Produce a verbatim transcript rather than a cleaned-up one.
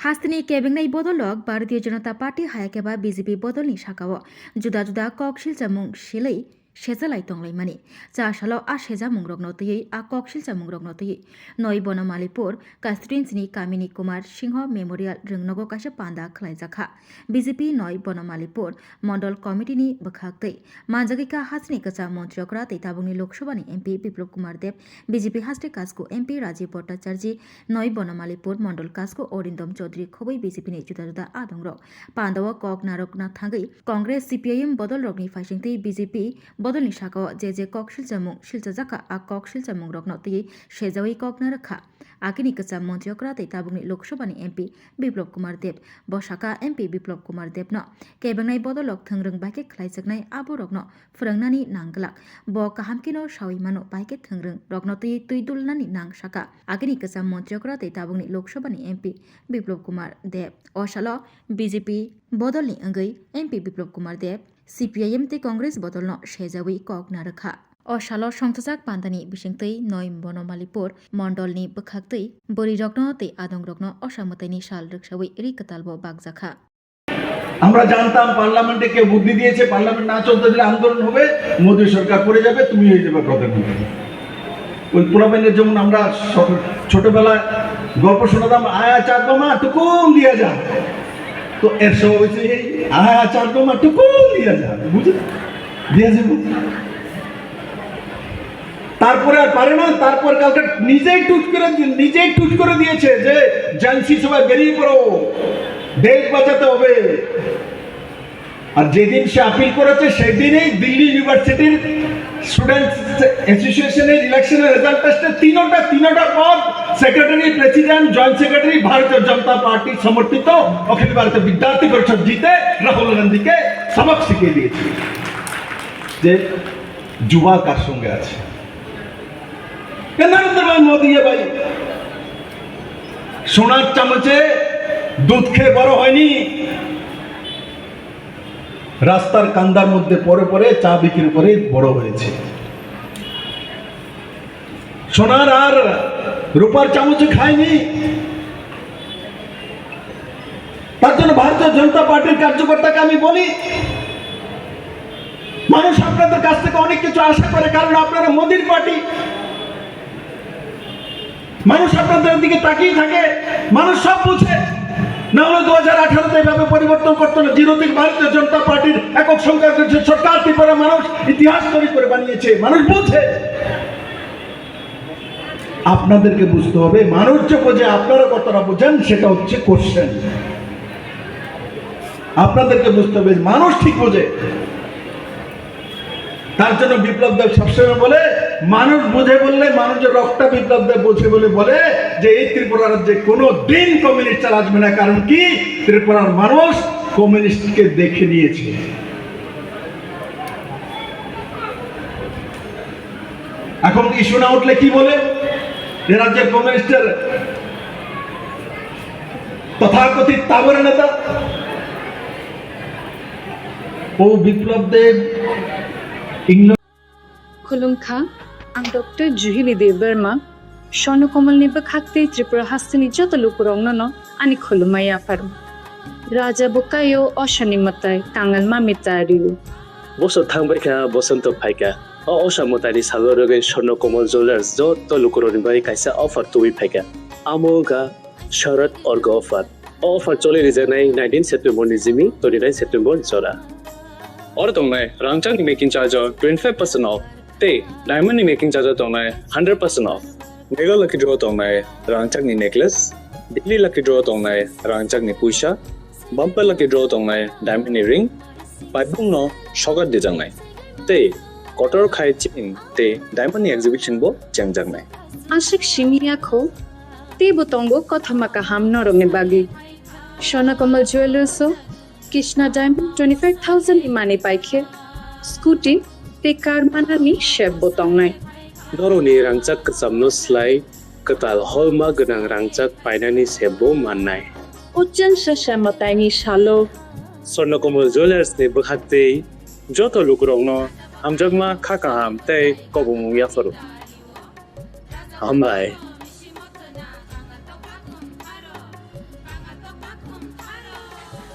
Hasteni kebengnai bodolrok Bharatiya Janata Party hai khe ba B J P bodolni sakao juda juda kok silchamung silwi sejalai tonglaimani. Cha salo a sejamungrokno twiwi a kok silchamungrokno twiwi Noi Bonomalipur constituency-ni Kamini Kumar Singho Memorial rwngnogo kaisa panda khlaijakha. B J P Noi Bonomalipur Mondol Committee-ni bwkhaktwi manjagwi kha hasteni kwcham montri okra tei tabukni Lok Sabha-ni M P Biplop Kumar Deb, B J P haste Kasku M P Rajiv Bhattacharjee, Noi Bonomalipur Mondol Kasku Orindom Chaudhary khobwi B J P-ni juda juda adongrok. Pandao kok narwkna thangwi Congress, C P I M bodolrokni phaisingtwi B J P bodolni sakao je je kok silchamung silchajakha, a kok silchamungrokno twiwi sejawi kok narwkha. Akini kwcham montri okra tei tabukni Lok Sabha-ni M P Biplop Kumar Deb. Bo saka M P Biplop Kumar Debno kebengnai bodolrok thwngrwng bai khe khlaijaknai aborokno phwrwngnani nang glak. Bo kaham kheno sawi mano bai khe thwngrwng rokno twi twi dulnani nang saka. Akini kwcham montri okra tei tabukni Lok Sabha-ni M P Biplop Kumar Deb. O salo B J P bodolni wngwi M P Biplop Kumar Deb C P I M tei Congress bodolno sejawi kok narwkha. O salo songchajak pandani bisingtwi Noi Bonomalipur Mondolni bwkhaktwi bwrwirokno tei adongrokno osa mwtaini sal rwksawi ri kwtalbo bakjakha. আমরা জানতাম পার্লামেন্টে কেউ বুদ্ধি দিয়েছে, পার্লামেন্ট না চলতে দিলে আন্দোলন হবে, মোদী সরকার পড়ে যাবে, তুমি হয়ে যাবে প্রধানমন্ত্রী। ওই পোলাপাইনের যেমন আমরা স-, ছোটবেলায় গল্প শোনাতাম, "আয়া চাঁদ মামা টুকুন দিয়া যা।" তো এর সব হয়েছে এই, "আয়া চাঁদ মামা টুকুন দিয়া যা", বুঝলে? দিয়া যাবো। তারপরে আর পারে না, তারপর কালকে নিজেই টুইট করে দি-, নিজেই টুইট করে দিয়েছে যে, "জানসি সবাই বেরিয়ে পড়ো, দেশ বাঁচাতে হবে।" আর যেদিন সে আপিল করেছে, সেদিনই দিল্লি ইউনিভার্সিটির স্টুডেন্টস অ্যাসোসিয়েশনের ইলেকশনের রেজাল্ট আসছে, তিনোটা, তিনোটা পদ, সেক্রেটারি, প্রেসিডেন্ট, জয়েন্ট সেক্রেটারি, ভারতীয় জনতা পার্টি সমর্থিত অখিল ভারতীয় বিদ্যার্থী পরিষদ জিতে রাহুল গান্ধীকে সবক শিখিয়ে দিয়েছে যে যুবা কার সঙ্গে আছে। এ নরেন্দ্র ভাই মোদী, এ ভাই, সোনার চামচে দুধ খেয়ে বড় হয়নি, রাস্তার কান্দার মধ্যে পড়ে পড়ে চা বিক্রি করে বড় হয়েছে। সোনার আর রূপার চামচে খায়নি। তার জন্য ভারতীয় জনতা পার্টির কার্যকর্তাকে আমি বলি, মানুষ আপনাদের কাছ থেকে অনেক কিছু আশা করে, কারণ আপনারা মোদির পার্টি। মানুষ আপনাদের দিকে তাকিয়ে থাকে, মানুষ সব বুঝে। না হলে দু হাজার আঠারোতে এভাবে পরিবর্তন করতো না। জিরো থেকে ভারতীয় জনতা পার্টির একক সংখ্যাগরিষ্ঠ সরকার ত্রিপুরা মানুষ ইতিহাস তৈরি করে বানিয়েছে, মানুষ বুঝে। আপনাদেরকে বুঝতে হবে, মানুষ যে বোঝে, আপনারা কতটা বোঝেন, সেটা হচ্ছে কোশ্চেন। আপনাদেরকে বুঝতে হবে, মানুষ ঠিক বোঝে। তার জন্য বিপ্লব দেব সবসময় বলে, মানুষ বুঝে বললে, মানুষের রক্তটা বিপ্লব দেব বুঝে বলে বলে যে এই ত্রিপুরা রাজ্যে কোনো দিন কমিউনিস্ট চাল আসবে না। কারণ কি? ত্রিপুরার মানুষ কমিউনিস্টকে দেখে নিয়েছে। এখন ইস্যু না উঠলে কি বলে? এ রাজ্যের কমিউনিস্টের তথাকথিত তাবড়া নেতা ও বিপ্লব Deb England Khulumkha, ang Doctor Juhili Debbarma, Swarno Komal ni bwkhak tei Tripura hasteni joto lukurokno no ani khulumma yapharo. Raja bwkaio osani mwtai, kangal mami ta rio. Bosor thangbai kha, bosonto phaikha. O osa mwtaini salo rwgwi Swarno Komal Jewellers joto lukurokni bagwi kaisa offer tubui phaikha. Amo wngkha Sharad Orgo Offer. O offer choli rijaknai nineteen September ni simi twenty nine September jora. Oro tongnai rangchakni making charge o twenty five percent off tei diamond ni making charge o tongnai hundred percent off. Mega lucky draw tongnai rangchakni necklace, daily lucky draw tongnai rangchakni puisa, bumper lucky draw tongnai diamond ni ring, paibung no sogar dijaknai. Tei kotor khai chain tei diamond ni exhibition bo chengjaknai. Aswk simi ya kho, teibo tongo kothoma kaham norokni bagwi. Swarno Komal Jewellers o Krishna Diamond twenty five thousand ni manwi pai khe scooty tei car manani sep bo tongnai. Norokni rangchak kwchamno slai kwtal holma gwnang rangchak painani sep bo mannai. O chwngsa sa mwtaini salo Swarno Komal Jewellers ni bwkhak tei joto lukurokno hamjakma, kha kaham tei kobongmung yapharo. Hambai.